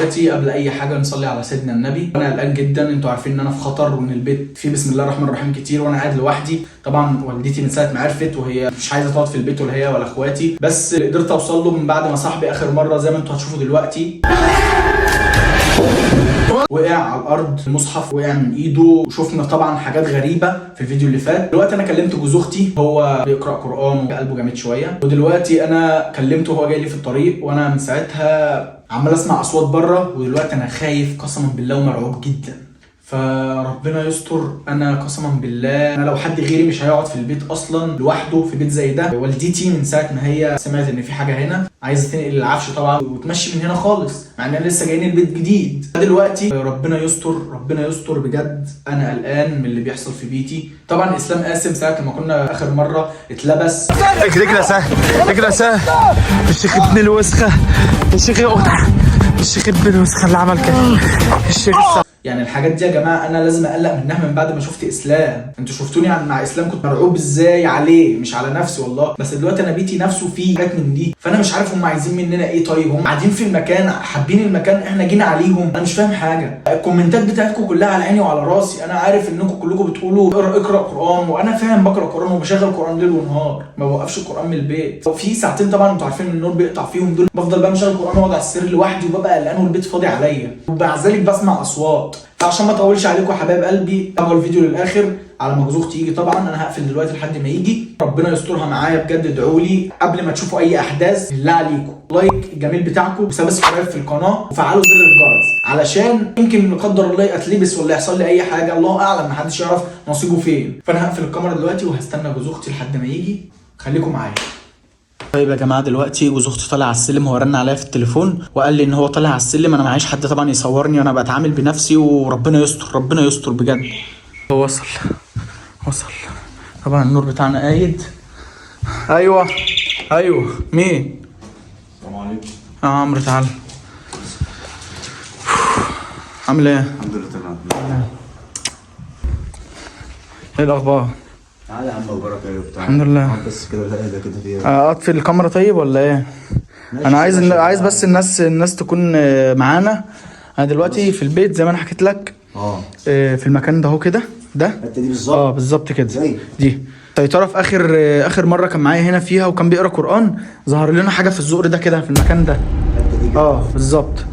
دلوقتي قبل اي حاجة نصلي على سيدنا النبي. انا قلقان جدا، انتوا عارفين ان انا في خطر وان البيت فيه بسم الله الرحمن الرحيم كتير، وانا قاعد لوحدي. طبعا والدتي من ساعة ما عرفت وهي مش عايزه تقعد في البيت ولا هي ولا اخواتي، بس اللي قدرت اوصل له من بعد ما صاحبي اخر مرة زي ما انتوا هتشوفوا دلوقتي وقع على الارض، المصحف وقع من ايده، وشفنا طبعا حاجات غريبة في الفيديو اللي فات. دلوقتي انا كلمت جوز اختي، هو بيقرا قران وقلبه جامد شوية، ودلوقتي انا كلمته وهو جاي لي في الطريق، وانا من ساعتها عمال اسمع اصوات بره، ودلوقتي انا خايف قسما بالله ومرعوب جدا. فربنا يستر. انا قسما بالله انا لو حد غيري مش هيقعد في البيت اصلا لوحده في بيت زي ده. والدتي من ساعة ما هي سمعت ان في حاجة هنا عايزه تنقل العفش طبعا وتمشي من هنا خالص، مع اننا لسه جايين البيت جديد. دلوقتي ربنا يستر، ربنا يستر بجد. انا قلقان من اللي بيحصل في بيتي. طبعا اسلام قاسم ساعة لما كنا اخر مرة اتلبس. اجري سهل، اجري سهل. الشيخ ابن الوسخة، الشيخ الشيخ ابن الوسخة اللي عمل كده، الشيخ. يعني الحاجات دي يا جماعة انا لازم اقلق منها من بعد ما شفت اسلام. انتوا شفتوني مع اسلام كنت مرعوب ازاي عليه، مش على نفسي والله، بس دلوقتي انا بيتي نفسه فيه حاجات من دي، فانا مش عارف هم عايزين مننا ايه. طيب هم قاعدين في المكان، حابين المكان، احنا جينا عليهم، انا مش فاهم حاجة. الكومنتات بتاعتكم كلها على عيني وعلى راسي، انا عارف انكم كلكم بتقولوا اقرا قران، وانا فاهم بقرا قران وبشغل قران ليل ونهار، ما بوقفش القران من البيت. في ساعتين طبعا انتوا عارفين النور بيقطع فيهم دول، بفضل بقى مشغل قران واقعد على السرير لوحدي وببقى قلقان والبيت فاضي عليا، ومع ذلك بسمع اصوات. فعشان ما اطولش عليكم يا حبايب قلبي، تابعوا الفيديو للاخر على ما جوز اختي يجي. طبعا انا هقفل دلوقتي لحد ما يجي، ربنا يسترها معايا بجد. ادعوا لي قبل ما تشوفوا اي احداث، بالله عليكم like الجميل بتاعكم و subscribe في القناة وفعلوا زر الجرس، علشان يمكن لا قدر الله اتلبس ولا يحصل لي اي حاجة، الله اعلم، محدش يعرف نصيبه فين. فانا هقفل الكاميرا دلوقتي وهستنى جوز اختي لحد ما يجي، خليكم معايا. طيب يا جماعة دلوقتي جوز اختي طالع على السلم، هو رن عليا في التليفون وقال لي ان هو طالع على السلم. انا معيش حد طبعا يصورني وانا بتعامل بنفسي، وربنا يستر، ربنا يستر بجد. هو وصل، وصل طبعا. النور بتاعنا قايد. ايوه ايوه، مين؟ السلام عليكم. اه عمرو تعالى، عامل ايه؟ الحمد لله تمام. ايه الاخبار؟ تعالى يا عم، اخبارك ايه وبتاع؟ الحمد لله. اقعد بس كده، لا ده كده فيها. اطفي الكاميرا طيب ولا ايه؟ انا عايز عايز بس الناس تكون معانا. انا دلوقتي في البيت زي ما انا حكيت لك، في المكان ده اهو كده، ده الحتة دي بالظبط. بالظبط كده. زي دي سيطرة في اخر مرة كان معايا هنا فيها وكان بيقرا قرآن، ظهر لنا حاجة في الزقر ده كده في المكان ده. الحتة دي كده. بالظبط.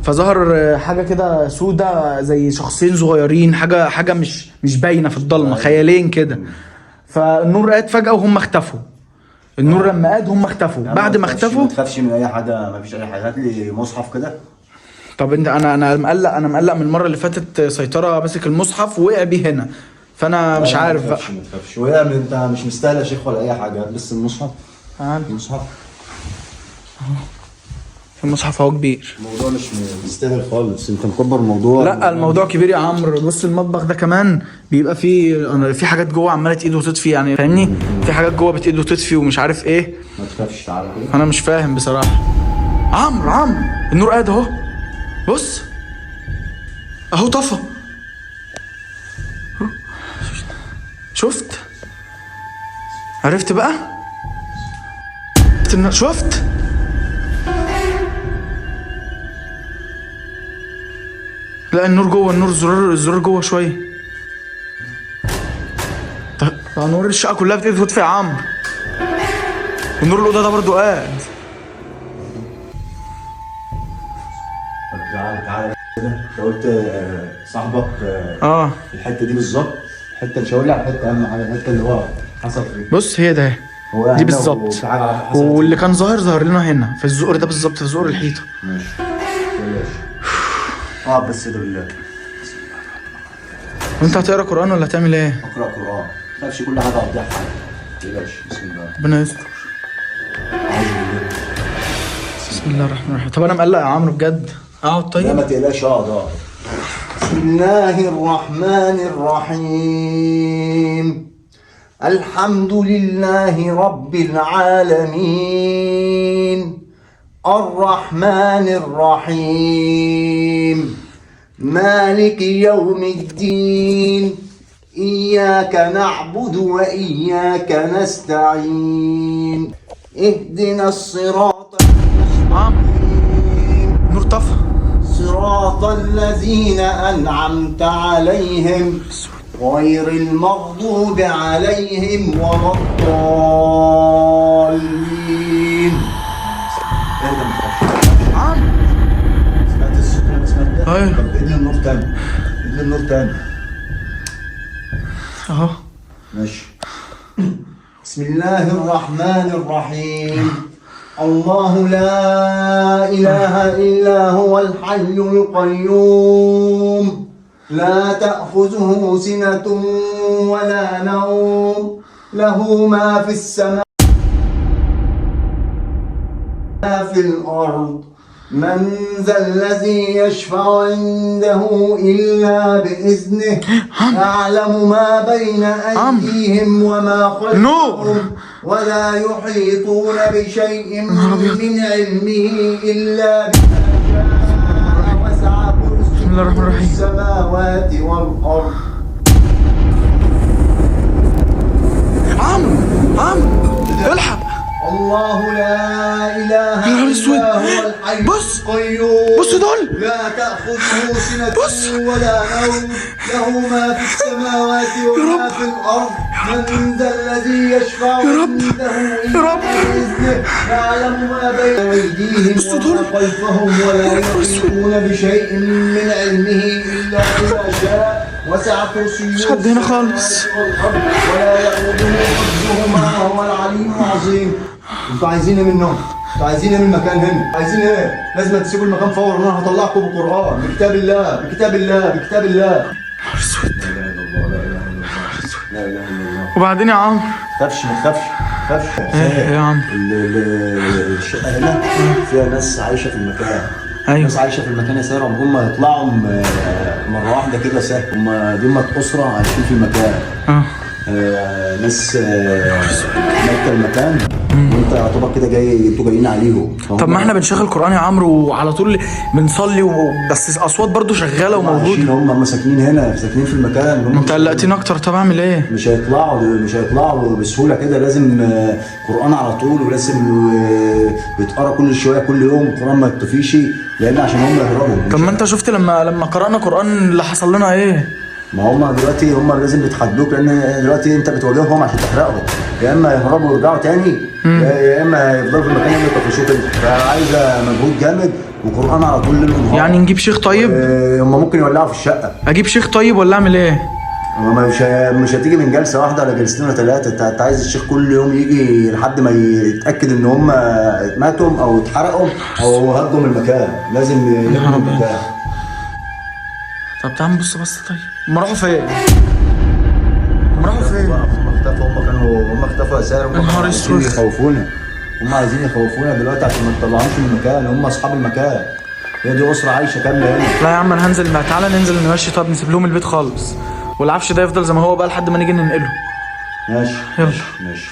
فظهر حاجة كده سودة زي شخصين صغيرين، حاجة مش باينة في الضلمة، خيالين كده. فالنور قاد فجأة وهم اختفوا. النور لما قاد هم اختفوا. يا عم بعد ما اختفوا. ما تخافش من اي حاجة، ما فيش اي حاجة. هات لي مصحف كده. طب انت انا مقلق، انا مقلق من المرة اللي فاتت. سيطرة ماسك المصحف وقع بيه هنا، فانا مش لا، عارف ما بقى. تخافش ما تخافش، وهي انت مش مستاهل يا شيخ ولا اي حاجة. هات بس المصحف. تعال. المصحف. في المصحف اهو كبير. الموضوع مش مستاهل خالص، انت مكبر الموضوع. لا الموضوع كبير يا عمرو. بص المطبخ ده كمان بيبقى فيه في حاجات جوه عماله تقيد وتطفي، يعني فاهمني؟ في حاجات جوه بتقيد وتطفي ومش عارف ايه. ما تخافش، تعالى كده. انا مش فاهم بصراحة. عمرو عمرو النور قاعد اهو، بص اهو طفى. شفت؟ عرفت بقى؟ شفت؟ لا النور جوه، النور الزرار جوه شوية. طب نور الشقة كلها بتقفل وتطفي يا عمرو. ونور الاوضة ده برضو قاعد. طب تعالى تعالى كده. انت قلت صاحبك الحتة دي بالظبط، الحتة مش هقول لك على الحتة، اهم حاجة الحتة اللي هو حصل فيها. بص هي ده هو دي بالظبط. واللي كان ظاهر لنا هنا في الزقر ده بالظبط، في زقر الحيطة. ماشي بلاش. اقعد بس كده بالله. وانت هتقرا قران ولا هتعمل ايه؟ اقرا قران، ما تخافش، كل حاجة هتضيعها. ما تقلقش. بسم الله. ربنا يستر. بسم الله الرحمن الرحيم. طب انا مقلق يا عمرو بجد. اقعد طيب. لا ما تقلقش، اقعد اقعد. بسم الله الرحمن الرحيم. الحمد لله رب العالمين. الرحمن الرحيم. مالك يوم الدين. إياك نعبد وإياك نستعين. اهدنا الصراط المستقيم. نور طفى. صراط الذين أنعمت عليهم غير المغضوب عليهم ولا الضالين. اهدى، ما تخافش. سمعت الصوت اللي انا سمعته ده؟ ايوه. طب ادي النور تاني، ادي النور تاني. اهو. ماشي. بسم الله الرحمن الرحيم. الله لا إله إلا هو الحي القيوم، لا تأخذه سنة ولا نوم، له ما في السماء ما في الأرض، من ذا الذي يشفع عنده إلا بإذنه، يعلم ما بين أيديهم وما خلفهم نور. ولا يحيطون بشيء من علمه إلا بما شاء، وسع كرسيه بسم الله الرحمن الرحيم. السماوات والأرض. عمرو، عمرو، الحق. الله لا إله يا نهار أسود. إلا هو الحي بص. القيوم، بص دول. لا تأخذه سنة بص. ولا نوم، له ما في السماوات وما رب. في الأرض، من ذا الذي يشفع يا رب. عنده يا إلا رب. بإذنه، يعلم ما بين أيديهم بص دول. وما خلفهم ولا يا نهار أسود. يحيطون بشيء من علمه إلا بما شاء، وسع كرسيه مش حد هنا خالص. السماوات والأرض ولا يؤوده حفظهما وهو العلي العظيم. انتوا عايزين ايه منهم؟ انتوا عايزين ايه من المكان هنا؟ عايزين ايه؟ لازم تسيبوا المكان فورا، انا هطلعكم بالقران، بكتاب الله، بكتاب الله، بكتاب الله. نهار اسود. لا اله الا الله، لا اله الا الله، لا اله الا الله. وبعدين يا عمرو؟ ما تخافش، ما تخافش، ما تخافش. ايه يا عم؟ الشقة هنا فيها ناس عايشه في المكان. ايوه. ناس عايشه في المكان يا ساره، هم يطلعوا مرة واحدة كده سهل. هم دول اسره عايشين في المكان. ناس مالكه المكان، وانت يعتبر كده جاي، انتوا جايين عليهم. طب ما احنا بنشغل قرآن يا عمرو وعلى طول بنصلي بس اصوات برضو شغالة وموجودة. هم ساكنين هنا، ساكنين في المكان هم. انت قلقتني اكتر، طب اعمل ايه؟ مش هيطلعوا، مش هيطلعوا بسهولة كده. لازم قران على طول، ولازم بيتقرا كل شوية، كل يوم القران ما يطفيش، لان عشان هم يهربوا. طب ما انت شفت لما قرأنا قرآن اللي حصل لنا ايه؟ ما هم دلوقتي هم لازم بيتحدوك، لان دلوقتي انت بتواجههم عشان تحرقهم، يا اما يهربوا ويرجعوا تاني، يا اما يفضلوا في المكان اللي يطفشوك انت. فعايزه مجهود جامد وقران على طول ليل ونهار. يعني نجيب شيخ طيب؟ هم ممكن يولعوا في الشقة. اجيب شيخ طيب ولا اعمل ايه؟ هو مش هتيجي من جلسه واحدة ولا جلستين ولا ثلاثة، انت عايز الشيخ كل يوم يجي لحد ما يتاكد ان هم ماتوا او اتحرقوا او هجوا من المكان. لازم يهجوا من المكان. طب تعال نبص بس. طيب هم راحوا فين؟ هم راحوا فين؟ هم اختفوا، هم كانوا، هم اختفوا يا ساره. هم يا نهار كانوا عايزين اسود. يخوفونا، هم عايزين يخوفونا دلوقتي عشان ما نطلعهمش من المكان. هم اصحاب المكان، هي دي اسره عايشه كاملة هنا. لا يا عم انا هنزل، ما تعالى ننزل نمشي. طب نسيب لهم البيت خالص، والعفش ده يفضل زي ما هو بقى لحد ما نيجي ننقله. ماشي. يلا. ماشي.